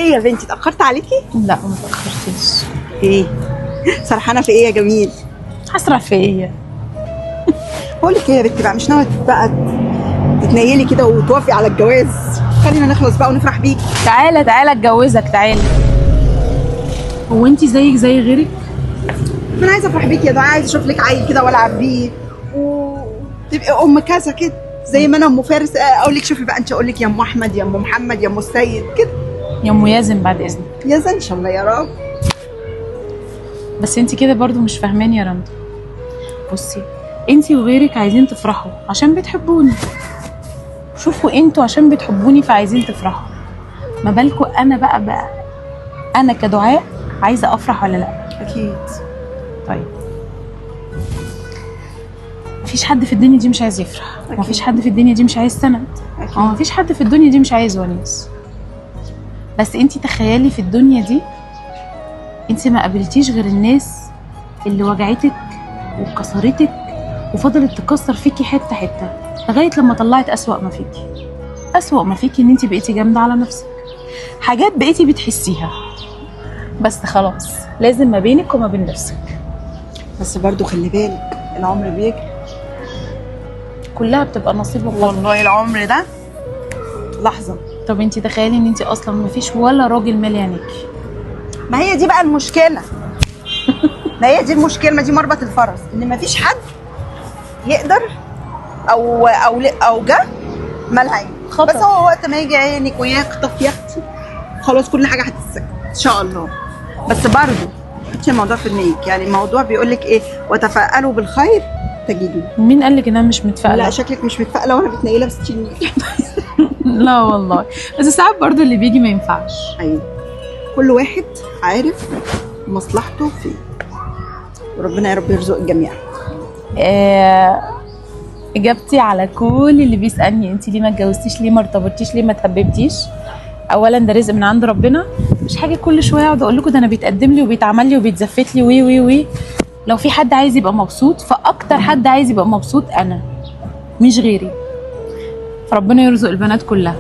ايه يا بنتي، اتاخرت عليكي؟ لا ما تاخرتيش. ايه سرحانه في ايه يا جميل؟ هسرح في ايه؟ بقول لك ايه يا بنتي بقى، مش ناوية بقى تتنيلي كده وتوافقي على الجواز؟ خلينا نخلص بقى ونفرح بيكي. تعالى تعالى اتجوزك، تعالى. هو انت زيك زي غيرك؟ ما انا عايزه افرح بيكي يا دعاء، عايزه اشوف لك عيل كده والعب بيه وتبقي ام كذا كده زي ما انا ام فارس. اقول لك شوفي بقى انت، اقول لك يا ام احمد يا ام محمد يا ام السيد كده. يا ام يازن بعد اذنك. يا ان شاء الله يا رب. بس انت كده برضو مش فاهماني يا رندا. بصي انت وغيرك عايزين تفرحوا عشان بتحبوني. شوفوا انتوا عشان بتحبوني فعايزين تفرحوا، ما بالكوا انا بقى انا كدعاء عايزه افرح ولا لا؟ اكيد. طيب مفيش حد في الدنيا دي مش عايز يفرح، مفيش حد في الدنيا دي مش عايز سند، مفيش حد في الدنيا دي مش عايز ونيس. بس انتي تخيلي في الدنيا دي انتي ما قابلتيش غير الناس اللي وجعتك وكسرتك وفضلت تكسر فيكي حتة حتة لغاية لما طلعت اسوأ ما فيكي. اسوأ ما فيكي ان انتي بقيتي جامدة على نفسك، حاجات بقيتي بتحسيها بس خلاص لازم ما بينك وما بين نفسك. بس برضو خلي بالك العمر بيجري، كلها بتبقى نصيب وقدر. والله العمر ده لحظة. طب انتي تخيلي ان انتي اصلا مفيش ولا راجل مالي عينيكي. ما هي دي بقى المشكلة. ما هي دي المشكلة، ما دي مربط الفرس، ان مفيش حد يقدر او او او جه مال عينك. بس هو وقت ما يجي عينك ويخطف يا اختي خلاص كل حاجة هتتسكت ان شاء الله. بس برضه حطي الموضوع في دماغك، يعني الموضوع بيقول لك ايه، وتفاءلوا بالخير تجدوه. مين قال لك ان انا مش متفائلة؟ لا شكلك مش متفائلة وانا متنيله ب 60 نيله. لا والله، بس ساعات برضه اللي بيجي ما ينفعش. ايوه كل واحد عارف مصلحته فين، وربنا يا رب يرزق الجميع. اجابتي على كل اللي بيسالني انت ليه ما اتجوزتيش، ليه ما ارتبطتيش، ليه ما اتحببتيش، اولا ده رزق من عند ربنا، مش حاجة كل شوية اقعد اقول لكم ده انا بيتقدم لي وبيتعمل لي وبيتزفت لي وي وي وي. لو في حد عايز يبقى مبسوط فاكتر حد عايز يبقى مبسوط انا، مش غيري. فربنا يرزق البنات كلها.